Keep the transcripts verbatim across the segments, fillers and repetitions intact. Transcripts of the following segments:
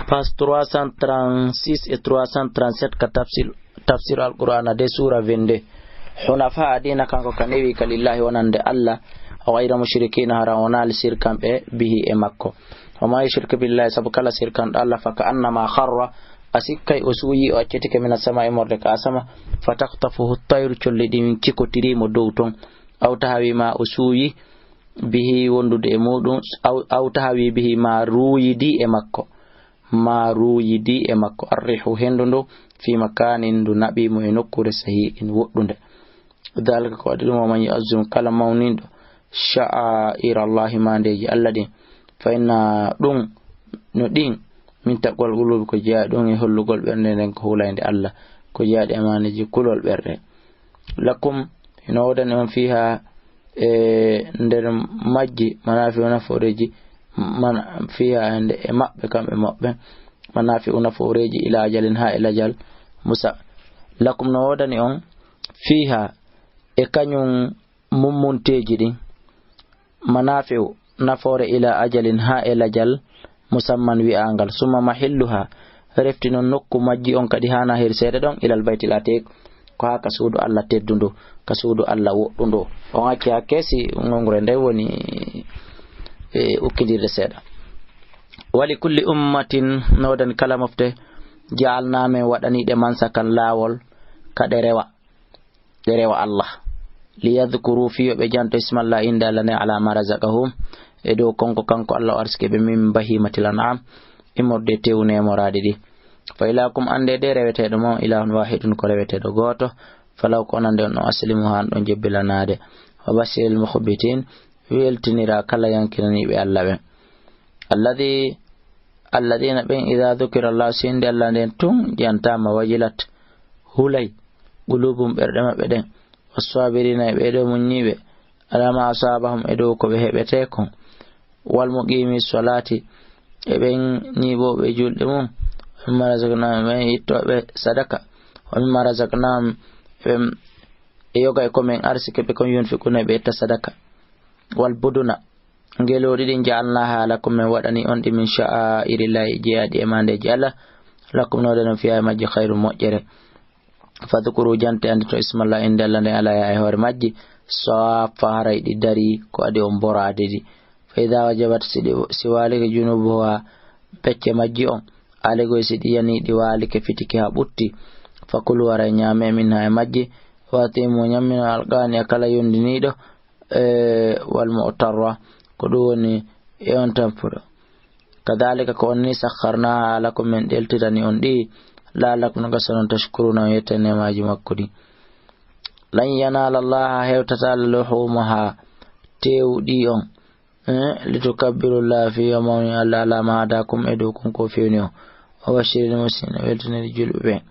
Page trois cent trente-six et trois cent trente-sept ka tafsir, tafsir Alqur'ana de sura vingt-deux. Hunafa, diina kanko ka newi ka lillahi wonande Allah, ghayra mushrikina, hara wonali sirkanɓe bihi e makko. Wa man yushrik billahi, sabu kala sirkanɗo Allah, fa ka annama kharra, a sikkay o suuyi, o accitike mina sama immorde ka asama, fa takhtafuhu tayru, colli ɗin cikotiri mo dow ton, aw tahawi ma o suuyi, bihi wondude e muɗum, aw, aw tahawi bihi ma ruuyidi e makko. Ma ruuyidi e makko. Arrihu hendu ndu, fi makanin ndu naɓi mo e nokkuure sahiqin woɗɗunde. Dalika ko waɗi ɗum, wa man yu'azzim kala mawninɗo, sha'aira Allahi mandeji Allah ɗin. Fa inna ɗum no ɗin, min taqwal qulubi ko jeeya ɗum e hollugol ɓernde nden ko hulayde Allah. Ko jeeya ɗi e maneji kulol ɓerɗe. Lakum, hino woodani on fiha e nder majji, manafi'u nafooreji, man fiha e nde-, e maɓɓe kamɓe moɓɓe, manafi'u nafooreji ila ajalin ha e lajal musa. Lakum no woodani on fiha e kañum mummunteeji ɗin, manafi'u nafoore ila ajalin ha e lajal musamman wi'angal, summa mahilluha refti non nokku majji on kadi hana her seeɗa ɗon ilal baytil atiq, ko ha ka suudu Allah teddundu, ka suudu Allah woɗɗundu. On acci ha keesi ngongre nde woni e ukkindirde seeɗa. Wali kulli ummatin, nodan kala mofte, ja'alna men waɗaniɗe mansakan laawol ka ɗe rewa, ɗe rewa Allah. Liyadhkuru, fiyo ɓe janto ismallah inde Allah nde ala ma razaqahum, e dow konko kanko Allah o arsike ɓe min bahimatil an'am, immorde tewu nemoraɗi ɗi. Fa ilakum, ande de reweteɗo mon ilahun wahidun ko reweteɗo goto, falaw ko onande on o aslimu han ɗon jebbilanade. Wa bashiril mukhbitin, weltinira kala yankinaniɓe Allah ɓen. Alladhi, alladhina ɓen idha dhukira Allah, si inde Allah nden tun jantama wajilat, hulay, qulubum ɓerɗe maɓɓe ɗen. Wassabirina e ɓeɗo muññiɓe, alama asabahum e dow ko ɓe heɓete kon. Wal muqimi salati, e ɓen ñiiɓoɓe julɗe mum. Wa mimma razaqnahum, ɓen ittoɓe sadaka. Wa mimma razaqnahum, ɓen e yoga e ko men arsike ɓe kon yunfiquna ɓe itta sadaka. Wal buduna, ngelooɗi ɗin ja'alnaha lakum, men waɗani on ɗi min sha'airillahi, jeeyaɗi e mandeji Allah, lakum no ɗen on fiha e majji khairun moƴƴere. Fadhkuru, jante ande to ismallah inde Allah nden alaya e hoore majji, saffa haray ɗi dari ko adi on boraade ɗi. Fa idha wajabat, si ɗi, si waalike junubuha becce majji on, aligoy si ɗi yani ɗi waalike fitiki ha ɓutti, fakulu waray ñaame minha e majji, wa atimu ñammino alqani a kala yondiniɗo, e, wal mu'tarra, ko ɗum woni e on tampuɗo. Kadhalika ko on ni sakharnaha lakum men ɗeltirani on ɗi, la'allakum no gasa non tashkuruna on yetta nemaji makko ɗi. Lan yanala Allaha hewtata luhumuha tewu ɗi on. Eh, litukabbirullaha fi yawmin Allah ala ma hadakum e dow kon ko fewni on. Wa bashiril muslimin, weltiniri julɓe ɓe.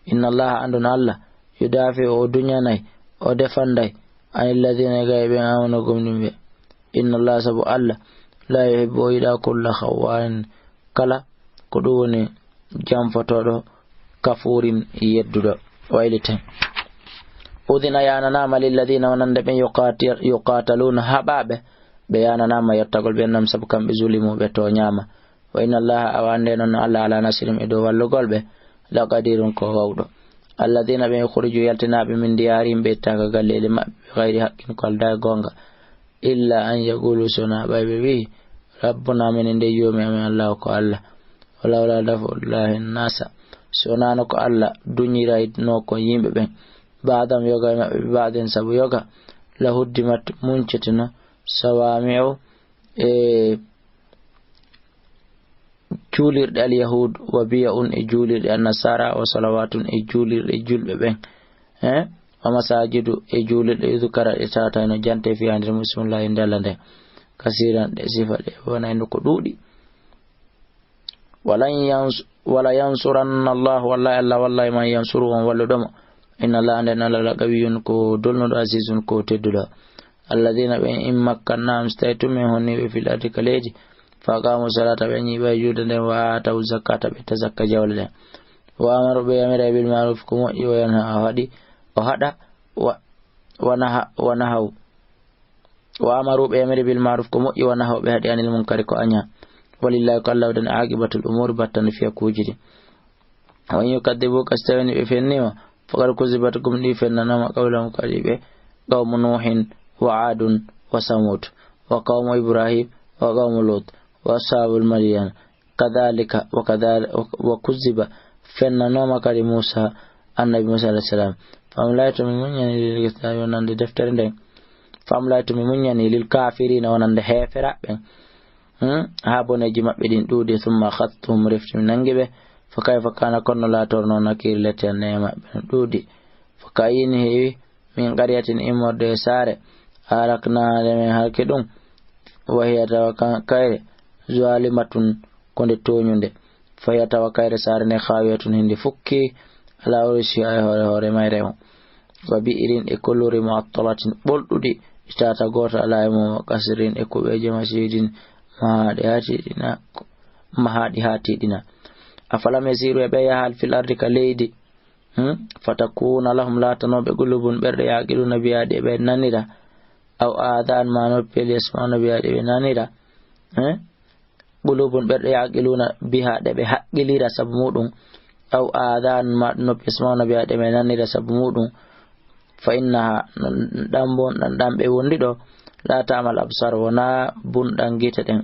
Inna Allaha andun Allah yudafi o duñanay, o defanday, anil ladina gay ɓen amanu gomɗinɓe. Inna Allah sabu Allah la yuhibbu o yiɗa kulla khawwanin kala ko ɗum woni janfotoɗo kafurin yedduɗo wayliten. Udina yananama lilladina wonande ɓen yuqati-, yuqataluna haɓaɓe ɓe yananama yettagol ɓen nam sabu kamɓe zulimu ɓe toñama. Wa inna Allaha, awa ande non Allah ala nasrim e dow wallugol ɓe, laqadirun ko wawɗo. Alladina ɓe ukhriju yaltinaɓe min diyarihim ɓe ittaka galleli maɓɓe, bi ghayri haqqin ko alda e gonga. Illa an yaqulu sona ɓay ɓe wi, rabbuna minen de joomi amen Allah ko Allah. Walawla daf'ullahi nasa, sonano ko Allah duñirayno ko yimɓe ɓen. Ba'dam yoga e maɓɓe bi ba'din sabu yoga. La huddimat muncetino sawami'u e juulirɗe alyahud, wa biya'un e juulirɗe annasara, wa salawatun e juulirɗe julɓe ɓen. Eh? Wa masajidu e juulirɗe yudhkara ɗe tawata no jante fi nder musmullahi ndella nde. Kasiran ɗe sifa ɗe wonayno ko ɗuuɗi. Walan yans-, wala yansuranna Allah, wallahi Allah, wallahi man yansuru on walluɗo mo. Inna Allah, nden Allah la qawiyun ko dolnuɗo, azizun ko tedduɗo. Alladina ɓen in makkannahum, so tawi tun min honniɓe fil ardi ka leydi, fa aqamu salata, ɓe ñiiɓa e juulde nden, wa atawu zakata, ɓe itta zakka jawle ɗen. Wa amaru, ɓe yamira bil maruf ko moƴƴi, wa yanha, o haɗi, o haɗa, wa, wa naha, wa nahaw. Wa amaru, ɓe yamiri bil maruf ko moƴƴi, wa nahaw, ɓe haɗi anil munkari ko aña. Walillahi, ko Allah woni aaqibatul umuuri, battane fiyakuuji ɗi. Wa in yukaddibuka, si tawii ɓe fenniima, faqad kuzzibat, gomɗii fennanaama, qablahum, kadi ɓe, qawmu Nuuhin, wa Aadun, wa Samuud, wa qawmu Ibrahim, wa qawmu Luut, wa ashaabul Madyan, kadhalika, wa kadhal-, wa kuzziba, fennanaama kadi Muusa, annabi Muusa alayhi salaam. Fa amlaytu, mi muññani, lil kitaab, wonande deftere nden. Fa amlaytu, mi muññani, lil kaafiriina, wonande heeferaaɓe ɓen. Hmm? Haa boneeji maɓɓe ɗin ɗuuɗi, summa akhadhtuhum, refti mi nangi ɓe. Fa kayfa kaana, kono laatorno, nakiiri, lette an e maɓɓe no ɗuuɗi. Fa ka'ayyin, heewi, min qaryatin, immorde e saare, ahlaknaahaa, nde min halki ɗum, wa hiya, tawa kan-, kayre, zaalimatun, ko nde tooñunde, fa hiya, tawa kayre, saare nde, khaawiyatun, hinde fukki, alaa urushihaa, e hoore hoore mayre on, wa bi'rin, e kolluure, mu'attalatin, ɓolɗuɗi, ɗi tata gooto alaa e mum, wa qasrin, e kuɓeeje, mashiidin, mahaaɗe haa tiiɗina, mahaaɗi haa tiiɗina. Afalam yasiiru, e ɓe yahaali, fil ardi, ka leydi, Hmm? Fatakuuna lahum, laatanoo ɓe, quluubun, ɓerɗe, ya'qiluuna bihaa, ɗe ɓe nanira, aw aadaan, maa noppi, yasma'uuna bihaa, ɗe ɓe nanira, eh? Quluubun, ɓerɗe, ya'qiluuna bihaa, ɗe ɓe haqqilira sabu muuɗum, aw aadaan, maa noppi, yasma'uuna bihaa, ɗe ɓe nanira sabu muuɗum, fa innahaa, ɗan bon, ɗan, ɗan ɓe wondi ɗo, laa ta'mal absaar, wonaa bunɗan gite ɗen,